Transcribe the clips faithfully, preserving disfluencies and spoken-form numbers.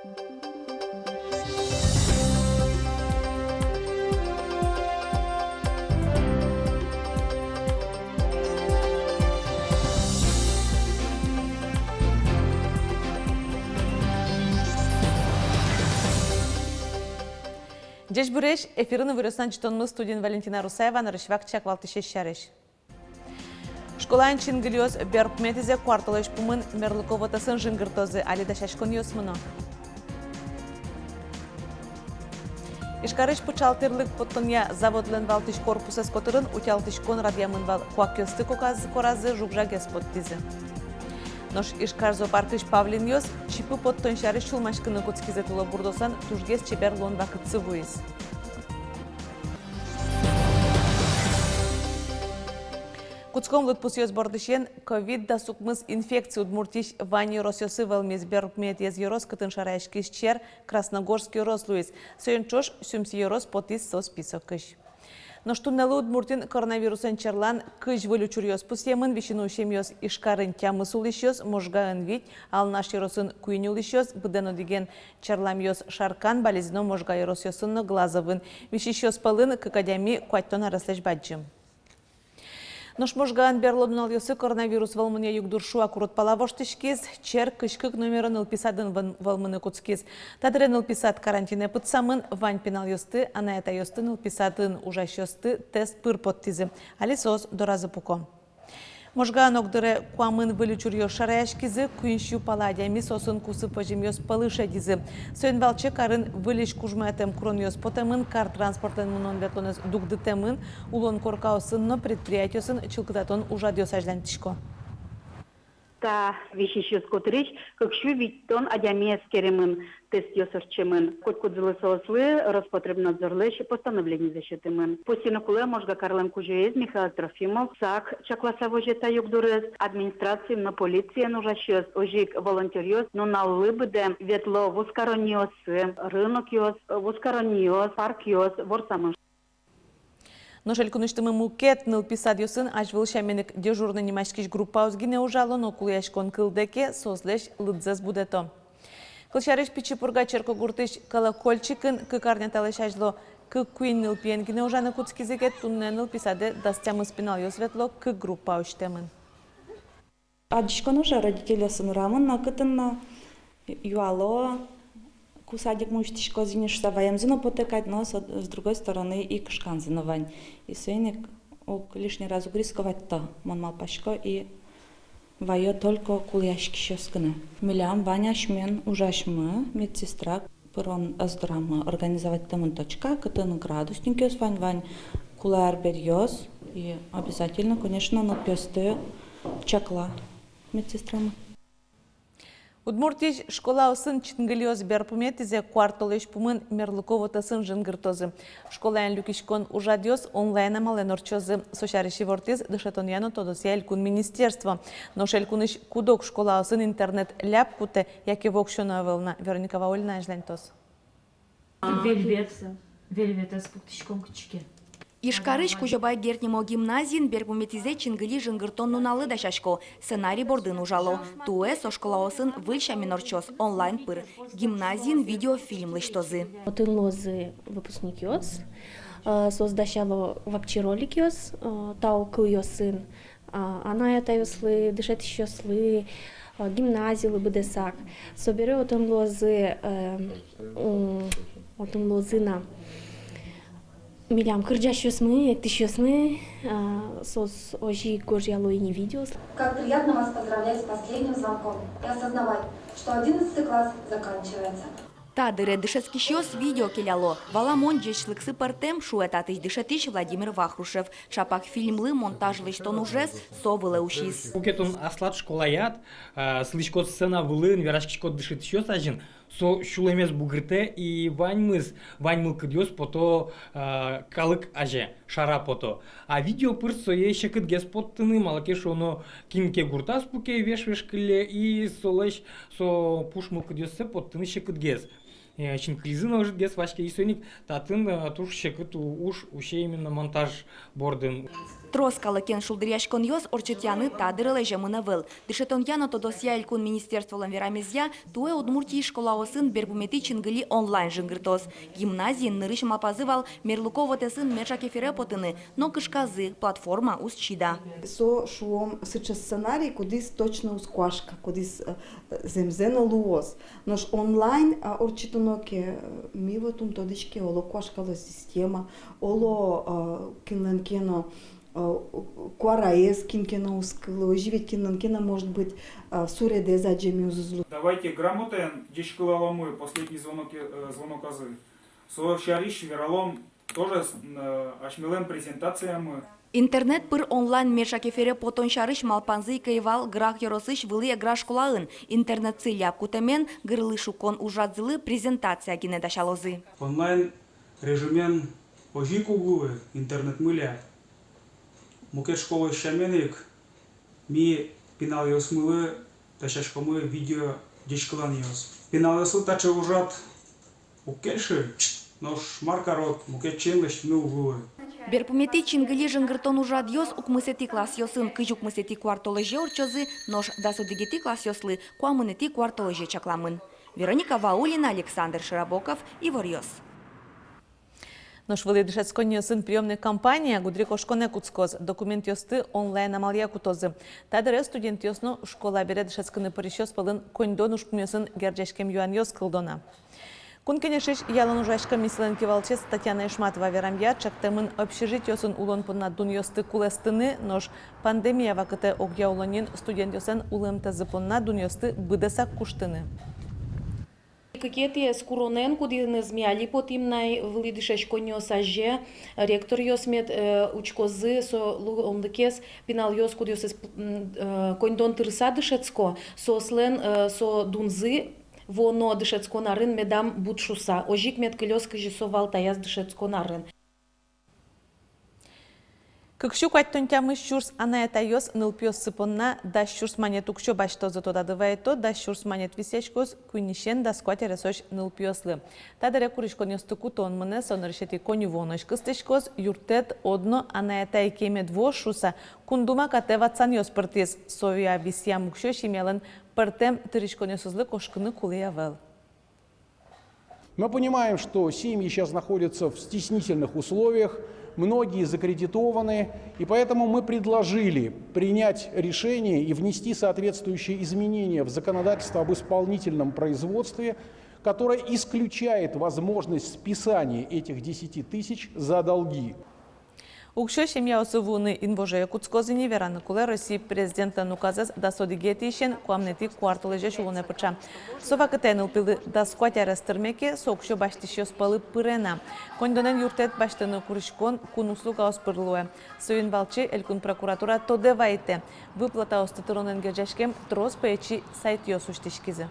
Ӟечбуресь! Эфирын «Иворъёс» но ӝытонмы, студиын Валентина Русаева. Нырысь вакчияк валтӥсез сярысь. Школаын чингылиос берпуметӥзэ куартолэзь пумын мерлыко вотэсын жингыртозы, али дасяськонъёс мыно. Ижкарысь пыӵал тӥрлык поттонъя заводлэн валтӥсь корпусэз котырын утялтӥськон радъямын вал. Куакъёсты куказы, коразы жуг-жагез поттӥзы. Нош Ижкар зоопаркысь павлинъёс чипы поттон сярысь сюлмаськыны кутскизы. Тылобурдослэн тужгес чебер луон вакытсы вуиз. Кутском лыдпусъёс бордысен. Ковид дас укмыс инфекция Удмуртиысь вань ёросъёсы вӧлмиз. Берпуметӥез ёрос, кытын шараяськиз чер, Красногорск ёрос луиз. Соин ӵош Сюмси ёрос потӥз со списокысь. Нош туннэлы Удмуртиын коронавирусэн черлан кызь выль учыръёс пусъемын. Висьыны усемъёс Ижкарын тямыс улӥсьёс, Можгаын вить, Алнаш ёросын куинь улӥсьёс. Быдэн одӥген черламъёс Шаркан, Балезино, Можга ёросъёсын но Глазовын. Висисьёс пӧлын кык адями куатьтон ареслэсь бадӟым. Нош Можгаын берло нуналъёсы коронавирус вӧлмонъя югдур шуак урод пала воштӥськиз. Чер кызь кык номеро нылпи садын вӧл-, вӧлмыны кутскиз. Та дыре нылпи сад карантинэ пытсамын. Вань пиналъёсты, анай-атайёсты, нылпи садын ужасьёсты тест пыр поттӥзы. Али соос доразы пуко. Можгаын ог дыре куамын выль учыръёс шараяськизы. Куинь сю пала адями соосын кусып возьмемъёс пӧлы шедизы. Соин валче карын выльысь кужмоятэм куронъёс потэмын. Кар транспортлэн мынон-ветлонэз дугдытэмын. Улон коркаосын но предприятиосын чылкытатон ужрадъёс азьланьтӥсько. Та висисьёс котырысь кык сю витьтон адями эскеремын, тестъёс ортчемын. Котькудӥзлы соослы Роспотребнадзорлэсь постановленизэ сётэмын. Пусйыны кулэ, Можга карлэн кузёез Михаил Трофимов сак чакласа возе та югдурез. Администрациын но полициын ужасьёс, озьы ик волонтёръёс нуналлы быдэ ветло вузкаронниосы, рынокъёс, вузкаронниос, паркъёс ворсамын. Нош элькунысьтымы мукет нылпи садъёсын азьвыл сямен ик дежурный нимаськись группаос гинэ ужало, но кулэяськон кылдэ ке, соослэсь лыдзэс будэто. Кылсярысь, Пичи Пурга черкогуртысь Колокольчикын кык арня талэсь азьло кык-куинь нылпиен гинэ ужаны кутскизы ке, туннэ нылпи садэ дас тямыс пиналъёс ветло, кык группа усьтэмын. Адӟисько но уже, родительёсын урамын но, кытын но юало, ку садикмы усьтӥськоз ини шуса, ваемзы но потэ кадь, но со, с другой стороны, и кышканзы но вань. И соин ик уг, лишний раз уг рисковать то, мон малпасько, и ваё только кулэяськисьёс гинэ. Милям вань асьмен ужасьмы, медсестра, пырон ӧз дорамы организовать тэмын точка, кытын градусникъёс вань, вань кулэ арбериос, и обязательно, конечно, нылпиосты чакла медсестрамы. Удмуртиысь школаосын чингылиос берпуметӥзэ куартолэзь пумын мерлыко вотэсын жингыртозы. Школаын люкиськон ужрадъёс онлайн амалэн ортчозы. Со сярысь ивортӥз дышетонъя но тодосъя элькун министерство. Нош элькунысь куд-ог школаосын интернет ляб кутэ яке воксё но ӧвӧл на. Вероника Ваулина азьланьтоз. Вельвет, вельветэз пуктӥськом кытчы ке. Ижкарысь Кузебай Герд нимо гимназиын берпуметӥзэ чингыли жингыртон нуналлы дасясько, сценарий бордын ужало. Туэ со школаосын выль сямен ортчоз, онлайн пыр. Гимназиын видеофильм лэсьтозы. Отын луозы выпускникъёс, а, соос дасяло вакчи роликъёс, а, тау кылъёсын, а, анай-атайёслы, дышетӥсьёслы, а, гимназилы быдэсак. Собере отын луозы, э, м, отын луозы на милям кырӟасьёсмы, эктӥсьёсмы, а, соос озьы ик гожъяло ини видеос. Как приятно вас поздравлять с последним звонком и осознавать, что одиннадцатый класс заканчивается. Та дыре дышетскисьёс видео келяло. Валамон, ӟечлыксы пӧртэм, шуэ татысь дышетӥсь Владимир Вахрушев. Чапак фильмлы монтаж лэсьтон ужез со вылэ усиз. Куке тон аслад школаяд, а, сылӥськод сцена вылын, вераськиськод дышетӥсьёс азьын, со сюлэмез бугыртэ, и ваньмыз, вань мылкыдъёс пото, а, калык азе, шара пото. А видео пыр сое секытгес поттыны, малы ке шуоно, кин ке гуртаз пуке, веш-веш кылле, и солэсь со пуш мылкыдъёссэ поттыны секытгес. Э, чинкылизы но ӧжытгес ваське, и соин ик татын, э, туж секыт у-, уж усе именно монтаж бордын. Трос калыкен шулдыръяськонъёс ортчытъяны та дыре лэземын ӧвӧл. Дышетонъя но тодосъя элькун министерстволэн верамезъя, туэ Удмуртиысь школаосын берпуметӥ чингыли онлайн жингыртоз. Гимназиын нырысь малпазы вал мерлыко вотэсын меӵак эфире потыны, но кышказы, платформа уз чида. Со, шуом, сыӵе сценарий, кудӥз точно уз куашка, кудӥз, э, зэмзэ но луоз. Нош онлайн, а, ортчытоно ке, э, ми вот ум тодӥське, оло куашкалоз система, оло, а, кинлэн ке но, а, куараез кин ке но уз кылы, озьы ведь кинлэн ке но, может быть, а, суредэз адӟеме уз лу. Давайте грамотаен ӟечкылаломы последний звонок, э, звоноказы. Со сярысь вералом тоже с-, н-, э, асьмелэн презентациямы. Интернет пыр онлайн меӵак эфире потон сярысь малпанзы ик ӧй вал Грах ёросысь Вылӥ Эгра школаын. Интернетсы ляб кутэмен, гырлы шуккон ужрадзылы презентация гинэ дасялозы. Онлайн режимен озьы ик уг луы, интернетмы ляб. Мукет школаос сямен ик ми пиналъёсмылы дасяськомы видео ӟечкыланъёс. Пиналъёслы таӵе ужрад уг кельшы, нош мар карод, мукет сямен лэсьтыны уг луы. Берпуметӥ чингыли жингыртон ужрадъёс укмысэтӥ классъёсын кызь укмысэтӥ куартолэзе ортчозы, нош дас одӥгетӥ классъёслы куамынэтӥ куартолэзе чакламын. Вероника Ваулина, Александр Широбоков, «Иворъёс». Нош вылӥ дышетсконниосын приёмной кампания гудырикошконэ кутскоз, документъёсты онлайн амалъя кутозы. Та дыре студентъёс но школа бере дышетскыны пырисьёс пӧлын коньдон ужпумъёсын герӟаськем юанъёс кылдо на. Кун Кенешысь ялан ужась комиссилэн кивалтӥсез Татьяна Ишматова верамъя, чектэмын общежитиосын улон понна дунъёсты кулэстыны, нош пандемия вакытэ огъя улонниын студентъёслэн улэмтэзы понна дунъёсты быдэсак куштыны. Кыкетӥез куронэн, кудӥныз ми али потӥм на вылӥ дышетсконниос азе, ректоръёс мед, э, учкозы со луонлыкез, пиналъёс, кудъёсыз, м, э, коньдон тырыса дышетско, соослэн, э, со дунзы вуоно дышетскон арын медам буд шуса. Озьы ик мед кылёз, кызьы со вал таяз дышетскон арын. Кык сю куатьтон тямыс сюрс анай-атайёс нылпиоссы понна дас сюрс манет уксё басьтозы. Тодады вайто, дас сюрс манет висъяськоз куиньысен дас куать аресозь нылпиослы. Та дыре куриськонъёсты кутон мынэ, со нырысетӥ коньывуонозь кыстӥськоз. Юрттэт одно анай-атай ке мед вуоз шуса, Кун Дума катэ ватсанъёс пыртӥз. Соя висъям уксё семьялэн пӧртэм тыриськонъёсызлы кошкыны кулэ ӧвӧл. Мы понимаем, что семьи сейчас находятся в стеснительных условиях, многие закредитованы, и поэтому мы предложили принять решение и внести соответствующие изменения в законодательство об исполнительном производстве, которое исключает возможность списания этих десяти тысяч за долги. Уксё семьяосы вуыны инвожое кутскоз ини. Вераны кулэ, Россия президентлэн указэз дас одӥгетӥысен куамынэтӥ куартолэзёзь улонэ пыӵа. Со вакытэ нылпилы дас куать арес тырме ке, со уксё басьтӥсьёс пӧлы пыре на. Коньдонэн юрттэт басьтыны куриськон кун услугаос пыр луэ. Соин валче элькун прокуратура тодэ вайытэ: выплатаосты тыронэн герӟаськем трос пӧечи сайтъёс усьтӥськизы.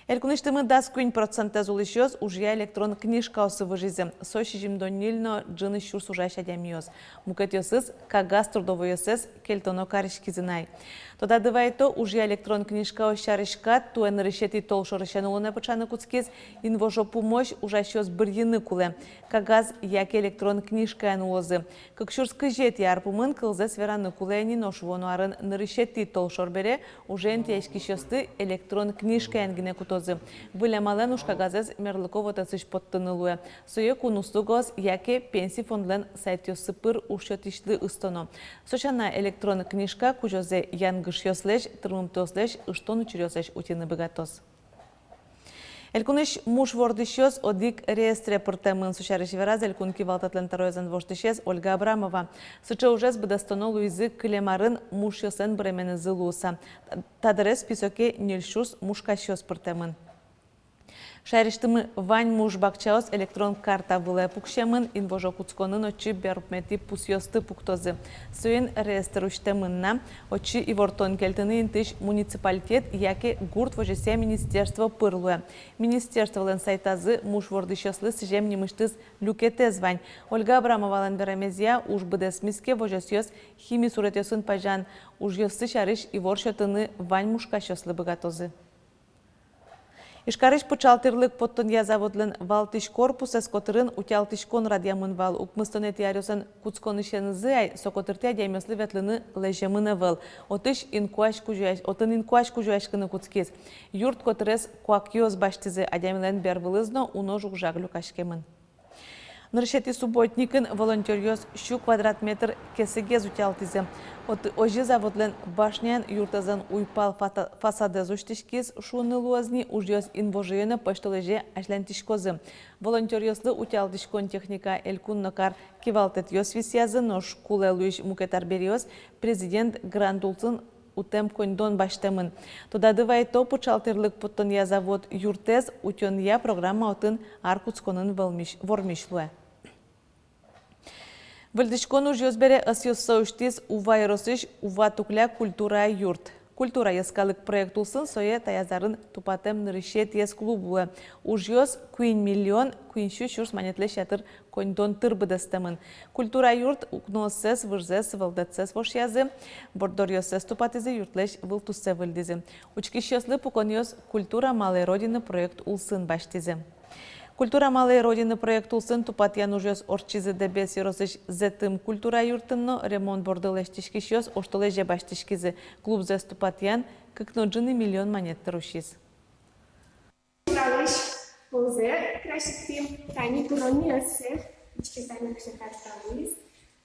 Элькунысьтымы дас куинь процентэз улӥсьёс ужъя электрон книжкаосы выжизы. Со сизьымдон ньыль но ӝыны сюрс ужась адямиос. Мукетъёсыз кагаз трудовойёссэс кельтоно кариськизы на ай. Тодады вайто, ужъя электрон книжкаос сярысь кат туэ нырысетӥ толшорысен улонэ пыӵаны кутскиз. Инвожо пумозь ужасьёс бырйыны кулэ: кагаз яке электрон книжкаен улозы. Кык сюрс кызетӥ ар пумын кылзэс вераны кулэ ини, нош вуоно арын нырысетӥ толшор бере уже интыяськисьёсты электрон книжкаен гинэ кутозы. Выль амалэн уж кагазэз мерлыко вотэсысь поттыны луэ. Сое кун услугаос яке пенси фондлэн сайтъёссы пыр ужсётӥсьлы ыстоно. Со сяна, электрон книжка кузёзэ янгышъёслэсь, тырмымтэослэсь, ыштон учыръёслэсь утьыны быгатоз. Элькунысь муш вордӥсьёс одӥг реестре пыртэмын. Со сярысь вераз элькун кивалтэтлэн тӧроезлэн воштӥсез Ольга Абрамова. Сыӵе ужез быдэстоно луизы кылем арын мушъёслэн быременызы луыса. Та дыре списоке ньыль сюрс мушкасьёс пыртэмын. Шаерысьтымы вань муш бакчаос электрон карта вылэ пуксемын. Инвожо кутсконын отчы берпуметӥ пусъёсты пуктозы. Соин реестр усьтэмын на. Отчы ивортон кельтыны интыысь муниципалитет яке гурт возёсъя министерство пыр луэ. Министерстволэн сайтазы муш вордӥсьёслы сӥзем нимысьтыз люкетэз вань. Ольга Абрамовалэн верамезъя, уж быдэсмиз ке, возёсъёс хими суретъёсын пазян ужъёссы сярысь ивор сётыны вань мушкасьёслы быгатозы. Ижкарысь пыӵал тӥрлык поттонъя заводлэн валтӥсь корпусэз котырын утялтӥськон радъямын вал. Укмыстонэтӥ аръёслэн кутсконысенызы ай со котыртӥ адямиослы ветлыны лэземын ӧвӧл. Отысь инкуазь кузёясь-, отын инкуазь кузёяськыны кутскиз. Юрт котырез куакъёс басьтӥзы, адямилэн бервылыз но уно жуг-жаг люкаськемын. Нырысетӥ субботникын волонтёръёс сю квадрат метр кесыгез утялтӥзы. От-, озьы заводлэн башняен юртэзлэн уйпал фата-, фасадэз усьтӥськиз, шуыны луоз ни. Ужъёс инвожое но пӧсьтолэзе азьланьтӥськозы. Волонтёръёслы утялтӥськон техника элькун но кар кивалтэтъёс висъязы, нош кулэ луись мукет арбериос президент грант улсын утэм коньдон басьтэмын. Тодады вайто, пыӵал тӥрлык поттонъя завод юртэз утёнъя программа отын ар кутсконын вормись, вормись луэ. Выльдӥськон ужъёс бере ӧсъёссэ усьтӥз Ува ёросысь Ува Тукля культура юрт. «Культура» йӧскалык проект улсын сое таяз арын тупатэм нырысетӥез клуб луэ. Ужъёс куинь миллион куинь сю сюрс манетлэсь ятыр коньдон тыр быдэстэмын. Культура юрт укнооссэс, выжзэс, вӧлдэтсэс вошъязы, борддоръёссэс тупатӥзы, юртлэсь вылтуссэ выльдӥзы. Учкисьёслы пуконъёс «Культура малой Родины» проект улсын басьтӥзы. «Культура малой Родины» проект улсын тупатъян ужъёс ортчизы Дэбес ёросысь Зэтым культура юртын но. Ремонт борды лэсьтӥськисьёс оштолэзе басьтӥськизы. Клубзэс тупатъян кык но ӝыны миллион манет тыр усиз. Ужалысь ползэ красиктӥм, тани куронъёссэ, учке, тани кыӵе карта луиз.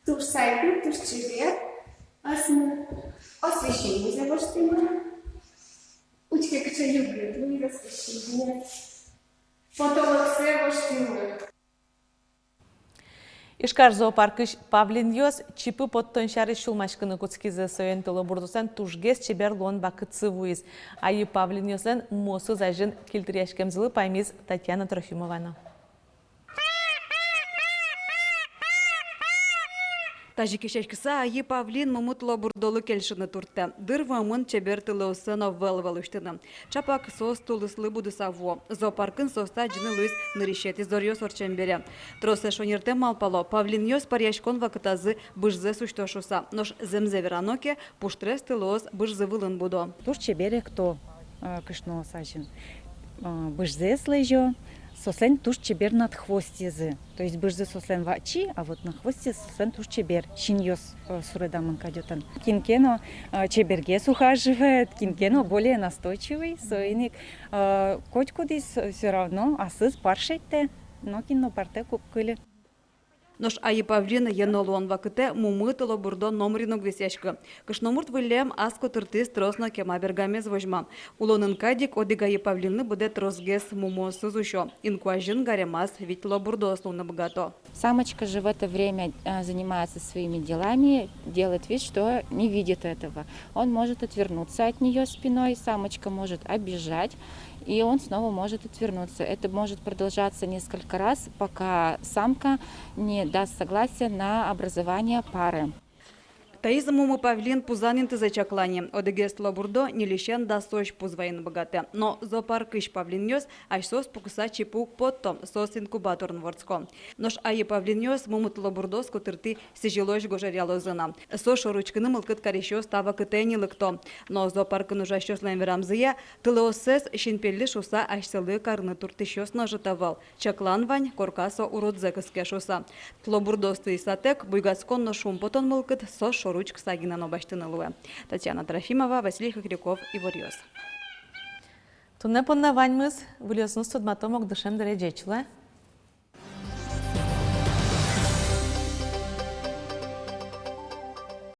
Туж сайкыт, туж чебер. Ӧсмы освещенизэ воштӥмы. Учке, кыӵе югыт луиз освещение. Потолоксэ воштӥмы. Ижкар зоопаркысь павлинъёс чипы поттон сярысь сюлмаськыны кутскизы. Соин тылобурдослэн тужгес чебер луон вакытсы вуиз. Айы павлинъёслэн мумоосыз азьын кильтыръяськемзылы паймиз Татьяна Трофимова но. Тазьы кесяськыса айы павлин мумы тылобурдолы кельшыны турттэ. Дыр вуэмын чебер тылыоссэ но вӧл-вӧл усьтыны. Чапак соос тулыслы будыса вуо. Зоопаркын соосты адӟыны луиз нырысетӥ зоръёс ортчем бере. Тросэз шонертэм малпало, павлинъёс паръяськон вакытазы быжзэс усьто шуыса. Нош зэмзэ верано ке, пуштрес тылыос быжзы вылын будо. Туж чебер экто, э, кышноос азьын, э, быжзэс лэзё. Соослэн туж чебер надхвостьезы. То есть быжзы соослэн вачи, а вот надхвостьез соослэн туж чебер. Синъёс, э, суредамын кадь отын. Кин ке но, э, чебергес ухаживает, кин ке но более настойчивый. Соин ик, э, котькудӥз всё равно асыз пар шедьтэ, нокин но партэ уг кыльы. Нош айы павлин йӧно луон вакытэ мумы тылобурдо номырин уг висъяськы. Кышномурт выллем ас котыртӥз трос но кема бергамез возьма. Улонын кадь ик одӥг айы павлинлы быдэ тросгес мумыосыз усё. Инкуазьын гаремаз вить тылобурдоос луыны быгато. Самочка же в это время, э, занимается своими делами, делает вид, что не видит этого. Он может отвернуться от неё спиной, самочка может оббежать, и он снова может отвернуться. Это может продолжаться несколько раз, пока самка не даст согласия на образование пары. Таиз мумы павлин пузан интызэ чакла ни. Одӥгез тылобурдо ньыльысен дасозь пуз вайыны быгатэ. Но зоопаркысь павлинъёс асьсэос пукыса чипы уг потто, соос инкубаторын вордско. Нош айы павлинъёс мумы тылобурдоос котыртӥ сӥзьылозь гожъялозы на. Соос шоры учкыны мылкыд карисьёс та вакытэ ини лыкто. Но зоопаркын ужасьёслэн верамзыя, тылыоссэс синпеллы шуыса асьсэлы карыны турттӥсьёс но ӧжыт ӧвӧл. Чаклан вань, корка со уродзэ кыске шуыса. Тылобурдоосты исатэк, буйгатскон но шумпотон мылкыд соос шоры учкыса гинэ но басьтыны луэ. Татьяна Трофимова, Василий Хохряков, «Иворъёс». Туннэ понна ваньмыз. Выльёсыныз тодматом ук дышем дыре. Ӟеч улэ.